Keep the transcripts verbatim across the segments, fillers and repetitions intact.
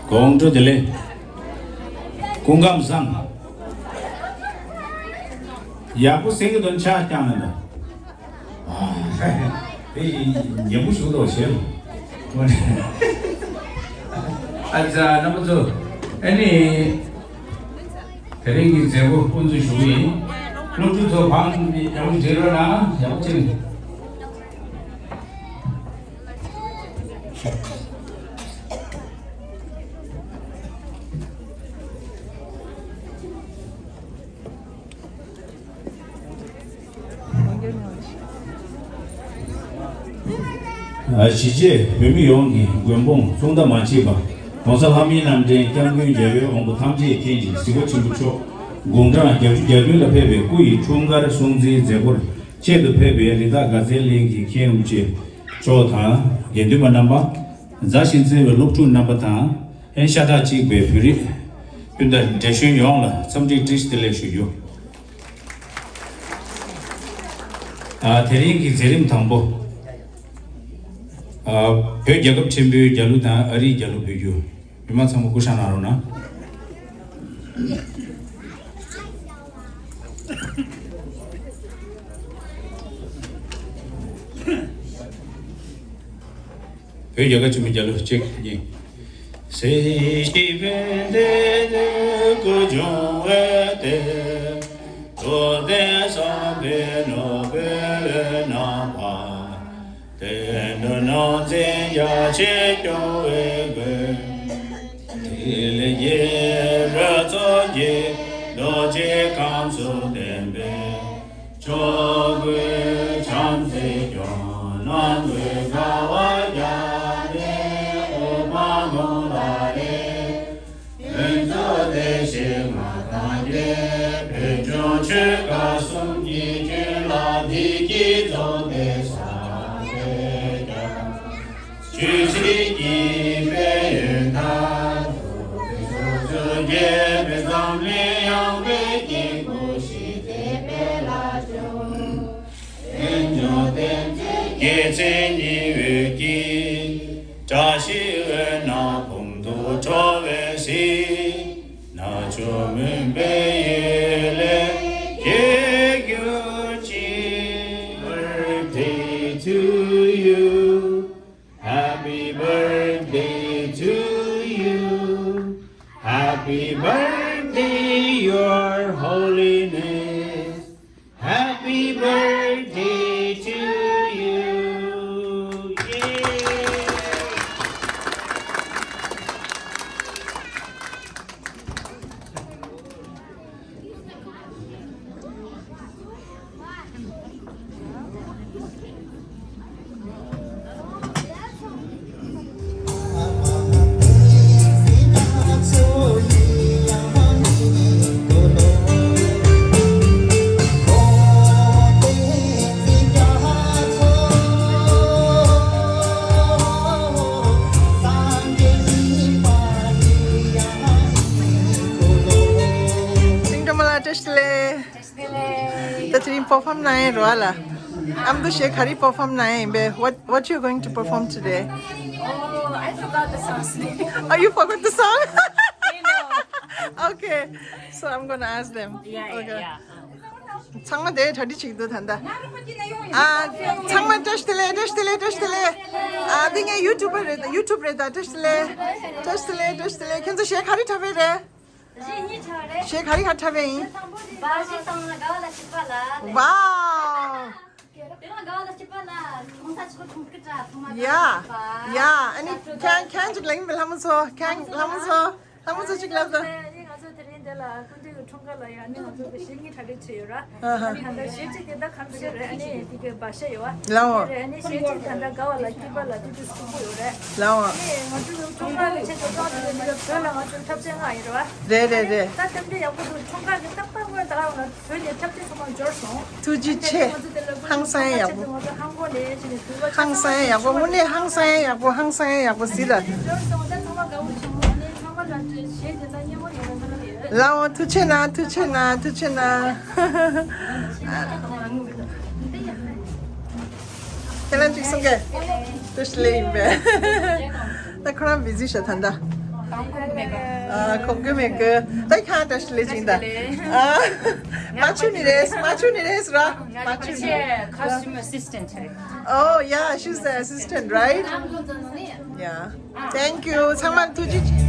དགོང་དྲོ་བདེ་ལེགས། སྐུ་ཁམས་བཟང་། ཡག་པོ་གསན་གྱི་འདུག་ཆ་རྐྱང་ལ་འདུག་དེ་ཉན་པོ་ཞུ་རོགས་བྱེད། ཨ་ཙ་རྣམ་པ་ཚོ། ཨ་ནི། དེ་རིང་གི་མཛད་སྒོ་དབུ་འཛུགས་ཞུ་གི་ཡིན། སློབ་ཕྲུག་ཚོ་བང་ཡག་པོ་འབྲེལ་རོགས་གནང་། ཡག་པོ་བྱེད། གཞིས་བྱེས་བོད་མི་ཡོངས་ཀྱི་མགོན་དཔུང་གཙུག་ན་མ་མཆིས་པ། ༸གོང་ས་ལྷ་མིའི་རྣམ་འདྲེན་སྐྱབས་མགོན་རྒྱལ་བའི་དབང་པོ་ཐམས་ཅད་མཁྱེན་ཅིང་གཟིགས་པ་ཆེན་པོ་མཆོག་དགུང་གྲངས་བརྒྱད་ཅུ་གྱ་བདུན་ལ་ཕེབས་པའི་སྐུ་ཡི་འཁྲུངས་སྐར་སྲུང་བརྩིའི་མཛད་སྒོར་ཆེད་དུ་ཕེབས་པའི་རི་དྭགས་དགའ་ཚལ་གླིང་གི་མཁན་རིན་པོ་ཆེ་མཆོག་དང་། དགེ་འདུན་པ་རྣམ་པ། མཛའ་ཞིང་བརྩེ་བའི་སློབ་ཕྲུག་རྣམ་པ་དང་། ཨེ་ཤ་ཁྲག་གཅིག་པའི་བོད་རིགས་སྤུན་ཟླ་འདྲ་གཞོན་ཡོངས་ལ་འཚམས་འདྲི་བཀྲ་ཤིས་བདེ་ལེགས་ཞུ་རྒྱུ། ཨ། དེ་རིང་གི་མཛད་རིམ་དང་པོ། ཨ། བོད་རྒྱལ་ཁབ་ཆེན་པོའི་རྒྱལ་གླུ་དང་ཨ་རིའི་རྒྱལ་གླུ་འབོད་རྒྱུ། མི་མང་ཚང་མ་སྐུ་ཞབས་གནང་རོགས་གནང་། བོད་རྒྱལ་ཁབ་ཆེན་པོའི་རྒྱལ་གླུ་གཅིག་གཉིས། གསེར་གྱི་བོད་འདི་ནས་སྐུ་འབྱུང་བའི་གཏེར། འགྲོ་དོན་བསམ་པའི་ནོར་བུས་བསྣམས་པ། དོན་དུ་སྣང་མཛད་རྒྱ་ཆེར་སྐྱོང་བའི་མགོན། ཐིག་ལེ་བརྒྱད་རབ་རྫོགས་ཀྱི་རྡོ་རྗེ་ཁམས་སུ་ལྡན་པའི། ཕྱོགས་ཀུན་བྱམས་བརྩེས་སྐྱོང་། ནམ་ཀུན་དགའ་བ་རྒྱ་ནས་དབུ་མ་ལྷུང་བ་རེད། ཕུན་ཚོགས་བདེ་གཤེགས་མངའ་ཐང་རྒྱས། བོད་ལྗོངས་ཆོལ་ཁ་གསུམ་གྱི་ཁྱོན་ལ། བདེ་སྐྱིད་འཛོམས་པའི་ས་དེར་ཀྱང་། ཆོས་སྲིད་ཀྱི་དཔལ་ཡོན་མཐར་ཐུག་པའི་ཕྱོགས་སུ་རྒྱས་པའི་འཛམ་གླིང་ཡངས་པའི་དཀྱིལ་འཁོར་ཞི་བདེའི་དཔལ་ལ་སྤྱོད། ཨེ་ཉོ་བསྟན་འཛིན་རྒྱལ་མཚན་ཉི་འོད་ཀྱིས། བཀྲ་ཤིས་འོད་སྣང་ཕུང་དུ་འཕྲོ་བའི་གཟི། རྣལ་འབྱོར་མུན་པའི་གཡུལ་ལས་སྐྱོབ་གྱུར་ཅིག Birthday to you. Happy birthday to you. Happy birthday, Your Holiness. Happy birthday to you. Yay. སྙིང་ཐག་པ་ལ་བཀྲ་ཤིས་བདེ་ལེགས། ད་དེ་རིང་པར་ཕོམ་གནང་ཡས་རེད་པ་ལགས། ཨ་མདོ་གཞས་ག་རེ་པར་ཕོམ་གནང་ཡས་ཡིན་པས། What, what you going to perform today? Oh, I forgot the song's name. Oh, you forgot the song? You know. Okay, so I'm gonna ask them. Yeah, yeah, okay. Yeah. ཚང་མ་དེ་གྲ་སྒྲིག་བྱེད་ཀྱི་འདུག་ད་ལྟ། ཨ། ཚང་མ་བཀྲ་ཤིས་བདེ་ལེགས། བཀྲ་ཤིས་བདེ་ལེགས། བཀྲ་ཤིས་བདེ་ལེགས། ཨ། འདི་ངའི་ཡུ་ཊུབ་པར་རེད་ད། ཡུ་ཊུབ་རེད་ད། བཀྲ་ཤིས་བདེ་ལེགས། བཀྲ་ཤིས་བདེ་ལེགས། བཀྲ་ཤིས་བདེ་ལེགས། ཁྱེད་ཚོ་གཞས་ག་རེ་འཁྲབ་པ་རེད། གཞས་གཉིས་འཁྲབ་རེད། གཞས་ག་རེ་ག་འཁྲབ་པ་ཡིན། དང་པོ་དེ་བ་ཞིག་དང་དགའ་བ་ལ་སྐྱིད་པ་ལ། Wow. དེ་ལ་དགའ་བ་ལ་སྐྱིད་པ་ལ་གོང་ས་མཆོག་ཁྲོམ་སྐུ་དྲ་ཚང་མ། ཡ། ཡ། ཨ་ནི་ཁྱེད་ཁྱེད་ཅིག་ལེན་པའི་ལྷ་མོ་ཚོ། ཁྱེད་ལྷ་མོ་ཚོ། ལྷ་མོ་ཚོ་ཅིག་ལབ་དང་། ཨ་ནི་ང་ཚོ་དེ་རིང་འདི་ལ་སྐུ་མདུན་གྱི་འཁྲུངས་སྐར་ལ་ཡ། ཨ་ནི་ང་ཚོ་གི་གཞས་གཉིས་གྲ་སྒྲིག་བྱས་ཡོད་ར། ཨ་ནི་ད་ལྟ་གཞས་གཅིག་དེ་ད་ག་རེ་རེད། ཨ་ནི་དེ་གི་བ་ཤ་ཡོད་བ། ལའོ། དེ་རེད། ཨ་ནི་གཞས་གཅིག་ད་ལྟ་དགའ་བ་ལ་སྐྱིད་པ་ལ་དེ་དུས་སུ་ཁུག་པོ་ཡོད་རེད། ལའོ། ཨ་ནི་ང་ཚོ་གི་འཁྲུངས་སྐར་ལ་ཆེད་དུ་བཏང་དེ་ནི་བོད་ལ་ང་ཚོ་འཁྲབ་ཆས་མངགས་ཡོད་ར། རེད་རེད་རེད། ད་དེ་འདྲ་ཡག་པོ་འདུག་འཁྲུངས་སྐར་གྱི་རྟག་པར་སྔོན་ད་ང་བོད་ནས་འཁྲབ་ཆས་ཚང་མ་འབྱོར་སོང་། ཐུགས་རྗེ་ཆེ། ཧང་སང་ཡག་པོ། ཧང་སང་ཡག་པོ། དངོས་གནས་ཧང་སང་ཡག་པོ། ཧང་སང་ཡག་པོ་ཟེར་ལ། ལའོ། ཐུགས་རྗེ་གནང་། ཐུགས་རྗེ་གནང་། ཐུགས་རྗེ་གནང་། ཁྱེད་རང་ཅིག་གསུང་གི། བཀྲ་ཤིས་བདེ་ལེགས་ཡིན་པས། ད་ཁོ་རང་བི་ཟི་ཤག་ད་ལྟ། ཨ། ཁོང་གི་མེད་གི། ད་ཁ་བཀྲ་ཤིས་བདེ་ལེགས་ཅིག་ད། ཨ། མ་ཆུ་ནི་རེད། མ་ཆུ་ནི་རེད་ར། མ་ཆུ་ནི་རེད། Costume assistant. Oh, yeah, she's the assistant, right? Yeah. Thank you. ཚང་མ་ཐུགས་རྗེ་ཆེ།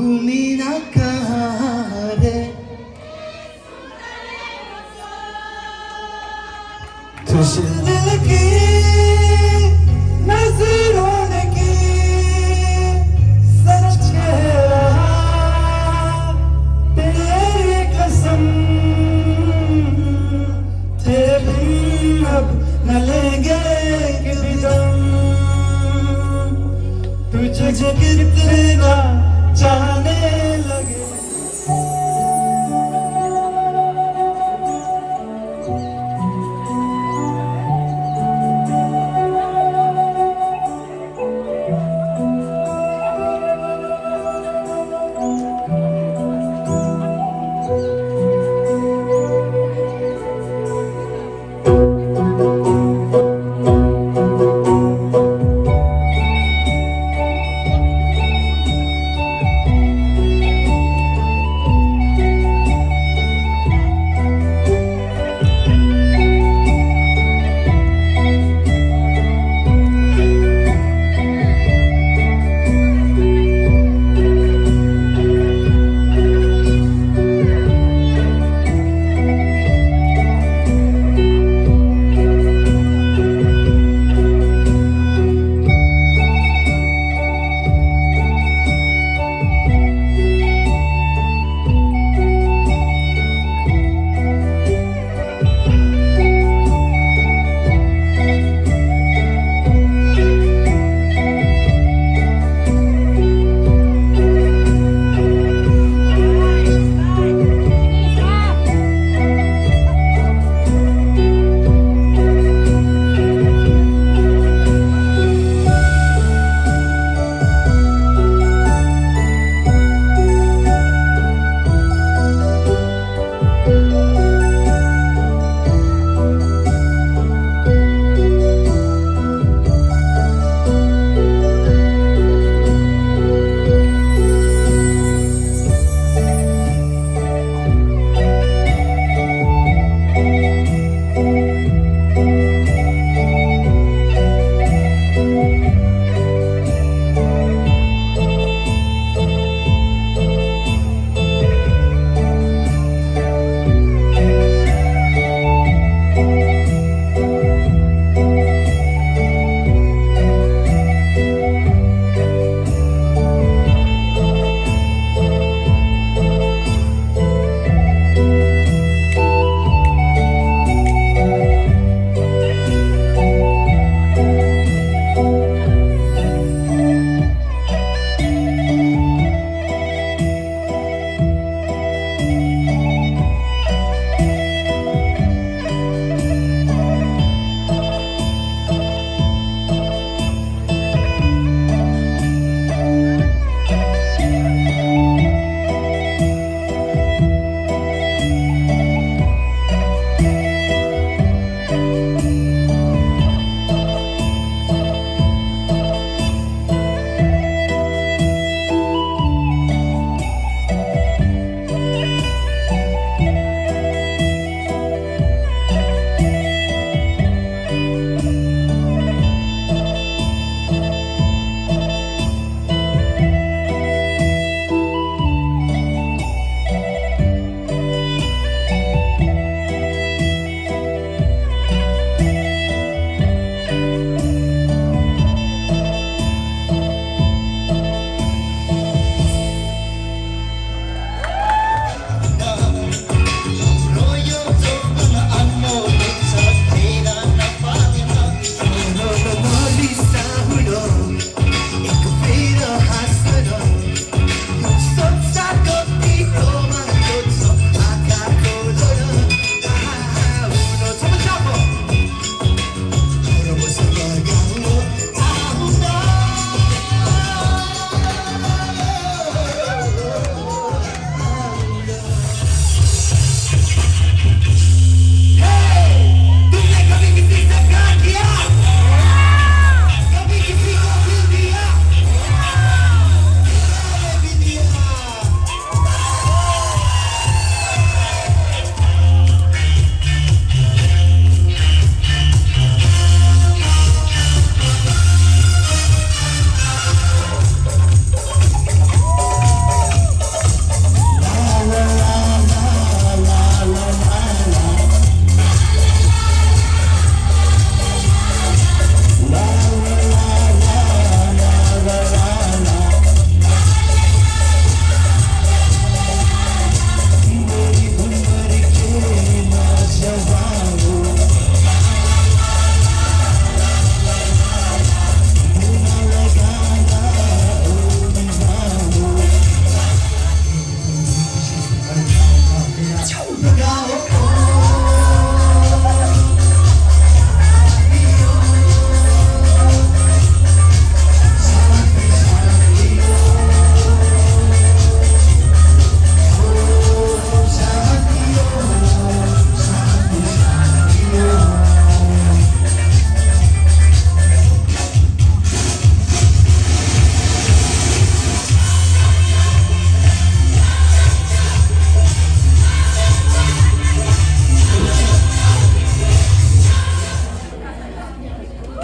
तू मीना कहाँ रे। तुझे दिल की नजरों ने की सच कह रहा, तेरी कसम, तेरे बिन अब न लेंगे एक भी दम। तुझे कितना चाहने लगे।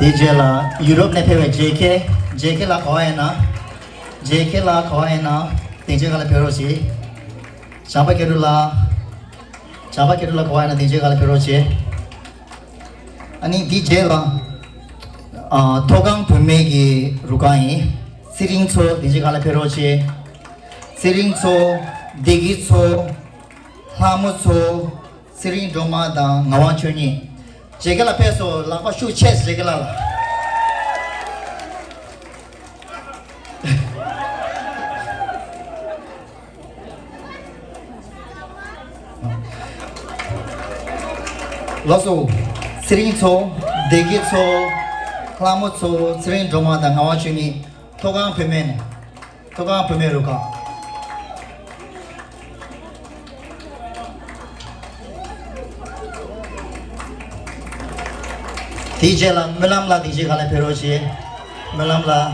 དེ་རྗེས་ལ་ཡུ་རོབ་ནས་ཕེབས་པའི་ཇེ་ཁེ། ཇེ་ཁེ་ལགས་ག་པར་ཡིན་ན། ཇེ་ཁེ་ལགས་ག་པར་ཡིན་ན། སྡིངས་ཆའི་སྒང་ལ་ཕེབས་རོགས་གྱིས། བྱམས་པ་མཁས་གྲུབ་ལགས། བྱམས་པ་མཁས་གྲུབ་ལགས་ག་པར་ཡིན་ན་སྡིངས་ཆའི་སྒང་ལ་ཕེབས་རོགས་གྱིས། ཨ་ནི་འདི་རྗེས་ལ། ཨ། མཐོ་སྒང་བུད་མེད་ཀྱི་རུ་ཁག་ཡིན། ཚེ་རིང་མཚོ་སྡིངས་ཆའི་སྒང་ལ་ཕེབས་རོགས་གྱིས། ཚེ་རིང་མཚོ། བདེ་སྐྱིད་མཚོ། ལྷ་མོ་མཚོ། ཚེ་རིང་སྒྲོལ་མ་དང་ངག་དབང་ཆོས་ཉིད། ཇེ་ཁེ་ལགས་ཕེབས་སོང་། ལག་པ་ཤུགས་ཆེ། ཇེ་ཁེ་ལགས་ལ། ལགས་སོ། ཚེ་རིང་མཚོ། བདེ་སྐྱིད་མཚོ། ལྷ་མོ་མཚོ། ཚེ་རིང་སྒྲོལ་མ་དང་ངག་དབང་ཆོས་ཉིད། མཐོ་སྒང་བུད་མེད་ནས། མཐོ་སྒང་བུད་མེད་རུ་ཁག། དེའི་རྗེས་ལ་སྨོན་ལམ་ལགས་སྡིངས་ཆའི་སྒང་ལ་ཕེབས་རོགས་གྱིས། སྨོན་ལམ་ལགས།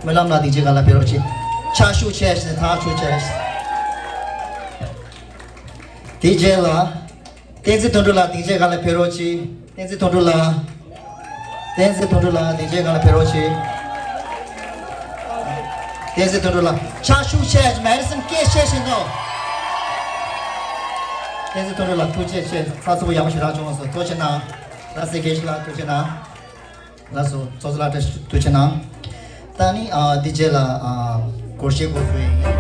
སྨོན་ལམ་ལགས་སྡིངས་ཆའི་སྒང་ལ་ཕེབས་རོགས་གྱིས། ཕྱག་ཤུགས་ཆེ་ཞིག་ཐག་ཆོད་ཆེ་ཞིག་དེའི་རྗེས་ལ། བསྟན་འཛིན་དོན་གྲུབ་ལགས་སྡིངས་ཆའི་སྒང་ལ་ཕེབས་རོགས་གྱིས། བསྟན་འཛིན་དོན་གྲུབ་ལགས། བསྟན་འཛིན་དོན་གྲུབ་ལགས་སྡིངས་ཆའི་སྒང་ལ་ཕེབས་རོགས་གྱིས། བསྟན་འཛིན་དོན་གྲུབ་ལགས་ཕྱག་ཤུགས་ཆེ། མེ་རི་སམ་སྐད་ཆེ་ཞིག་གནང་། བསྟན་འཛིན་དོན་གྲུབ་ལགས་ཐུགས་རྗེ་ཆེ། ཚགས་ཚུད་པོ་ཡག་པོ་ཞེ་དྲག་བྱུང་སོང་། ཐུགས་རྗེ་གནང་། ལགས་སེ་དགེ་བཤེས་ལགས་ཐུགས་རྗེ་གནང་། ལགས་སོ། ཚོགས་གཙོ་ལགས་བཀྲ་ཤིས་ཐུགས་རྗེ་གནང་། ད་ནི་ཨ་འདི་རྗེས་ལ་ཨ་སྒོར་གཞས་སྐོར་ཞུ་ཡིན།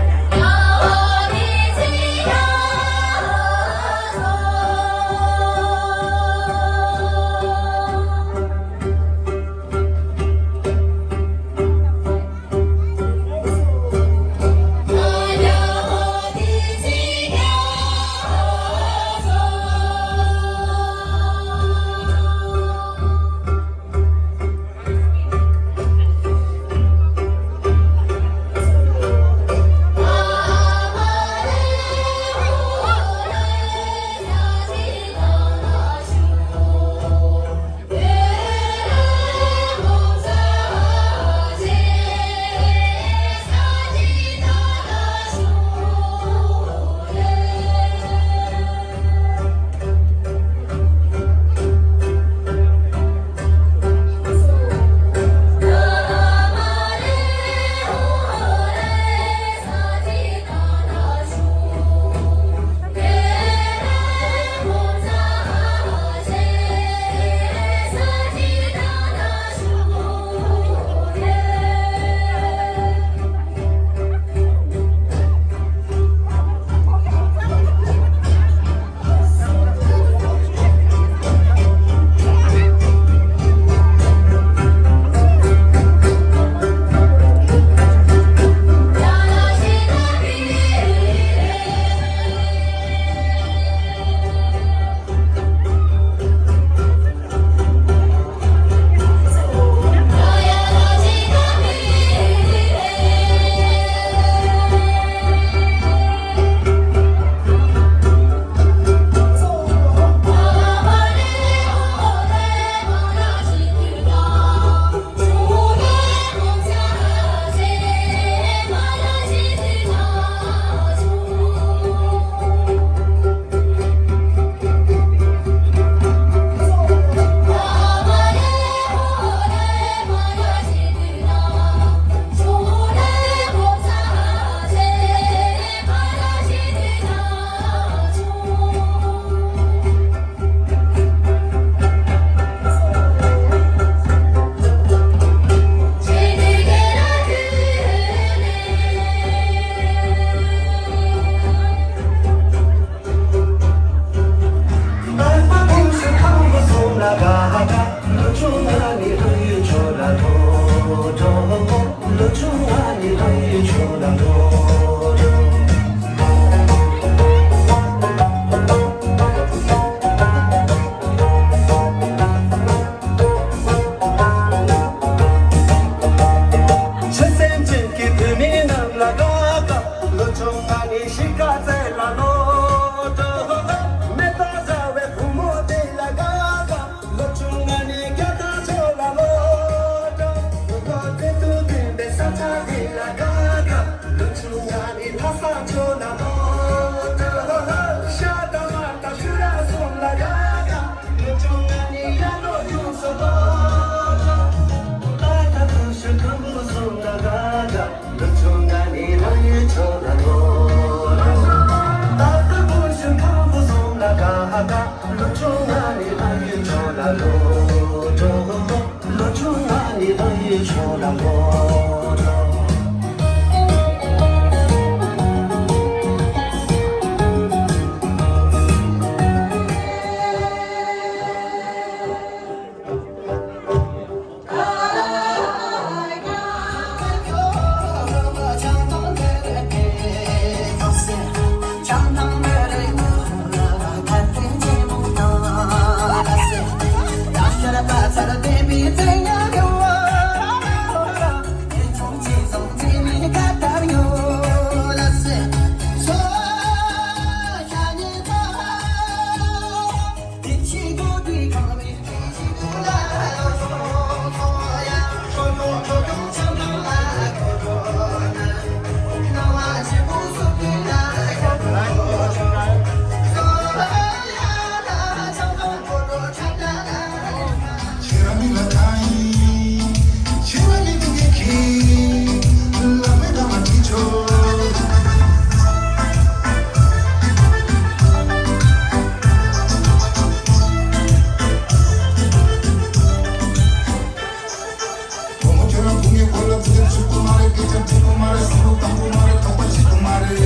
བུ་མོ་ཁྱོད་རང་སྐུ་ངའི་སྐོར་ལ་ཚིག་གཅིག་གོ་མ་རེད། སྐད་ཆ་གཅིག་གོ་མ་རེད། བསམ་བློ་བཏང་གོ་མ་རེད། དོགས་པ་གཅིག་གོ་མ་རེད།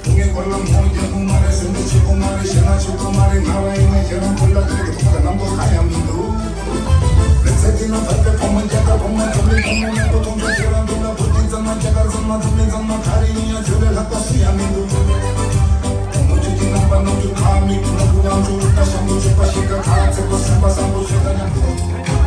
སྐུ་ངའི་སྐོར་ལ་མོ་རྒྱག་གོ་མ་རེད། སེམས་ཁྲལ་བྱེད་གོ་མ་རེད། ཞེད་སྣང་བྱེད་གོ་མ་རེད། ང་རང་ཡིན་ན་ཁྱེད་རང་སྐོར་ལ་དེ་རིགས་དོགས་པ་དང་རྣམ་རྟོག་གང་ཡང་མི་འདུག་རེད། ཚེ་འདི་ན་བབས་པའི་བུ་མོ་རྒྱ་གར་བུ་མོ་འཛམ་གླིང་ཐོག་མ་མང་པོ་མཐོང་ཆོག་ཁྱེད་རང་འདི་ལ་བུ་སྤུན་ཚང་མ་རྒྱ་གར་ཚང་མ་འཛམ་གླིང་ཚང་མ་ག་རེ་ཡིན་ཡང་ཁྱོད་ལས་ལྷག་པ་སུ་ཡང་མི་འདུག་བུ་མོ་ཁྱོད་ཀྱི་རྣམ་པ་རྣམ་འགྱུར་ཁ་མིག་ནོར་བུ་ལང་ཚོ་རུ་ཏ་ཤམ་བུ་ཆོད་པ་ཞིག་ག་ཁ་ཚེག་པོ་སེམས་པ་བཟང་པོ་ཤོད་ད་ཉམས་པོ།